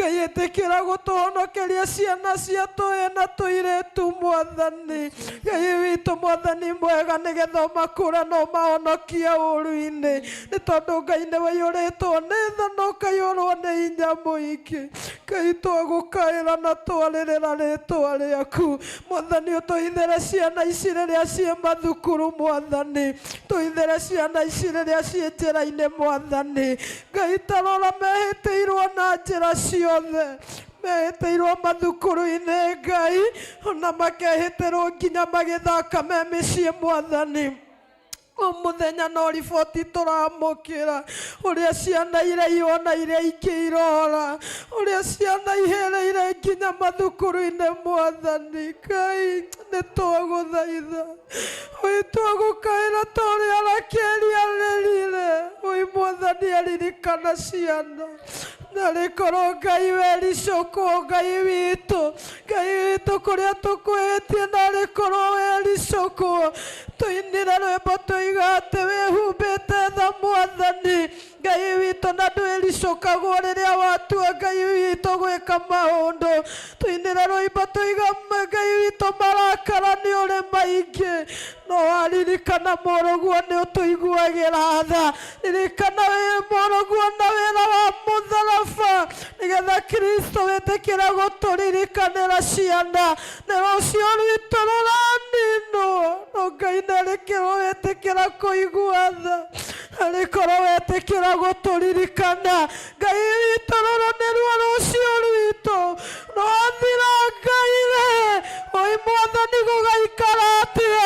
Ngai, ĩtĩkĩra gũtũhonokeria ciana cia tũhĩĩ na tũirĩtu, Mwathani Ngai witũ, Mwathani mwega, nĩgetha ũmakũre na ũmahonokie ũũru-inĩ, nĩ tondũ Ngai nĩ waiyũrĩtwo nĩ tha na ũkaiyũrwo nĩ hinya mũingĩ. Ngai, twagũkaĩra na twarĩrĩra rĩtwa rĩaku, Mwathani. Ũtũhithere ciana ici rĩrĩa ciĩ mathukuru, Mwathani. Tũhithere ciana ici rĩrĩa ciĩ njĩra-inĩ, Mwathani Ngai. Tarora mehĩtĩirwo na njĩra ciothe, mehĩtĩirwo mathukuru-inĩ, Ngai, ona makehĩtĩrwo nginya magĩthaka me mĩciĩ, Mwathani. O mũthenya no riboti tũramũkĩra ũrĩa ciana iraiywo na iria ingĩ irora, ũrĩa ciana ihĩrĩire nginya mathukuru-inĩ. Mwathani Ngai, nĩ twagũthaitha, oi, twagũkaĩra ta ũrĩa Rakeli arĩrire. Oi Mwathani, aririkana ciana na rĩkorwo Ngai wericũkwo. Ngai witũ, Ngai witũ, kũrĩa tũkwĩhĩtie, na rĩkorwo wericũkwo. Tũinĩre rwĩmbo tũiga atĩ wĩhumbĩte tha, Mwathani Ngai witũ, na ndwĩricũkagwo rĩrĩa watua, Ngai witũ, gwĩka maũndũ. Tũinĩre rwĩmbo tũiga, Ngai witũ, marakara nĩ ũrĩ maingĩ, no waririkana mũrũguo nĩ ũtũiguagĩra tha. Ririkana wĩ mũrũguo na wĩra wa mũtharaba, nĩgetha Kristo wĩtĩkĩra gũtũririkanĩra ciana nĩ rũciũ rwitũ rũraninwo. No Ngai nĩrĩkĩrwo wĩtĩkĩra kũigua tha, arĩkorwo wetĩkĩra gũtũririkana, Ngai witũ. Rũrũ nĩruo rũciũ rwitũ rwathira, Ngai rĩ, oi Mwathani, gũgaikara atĩa?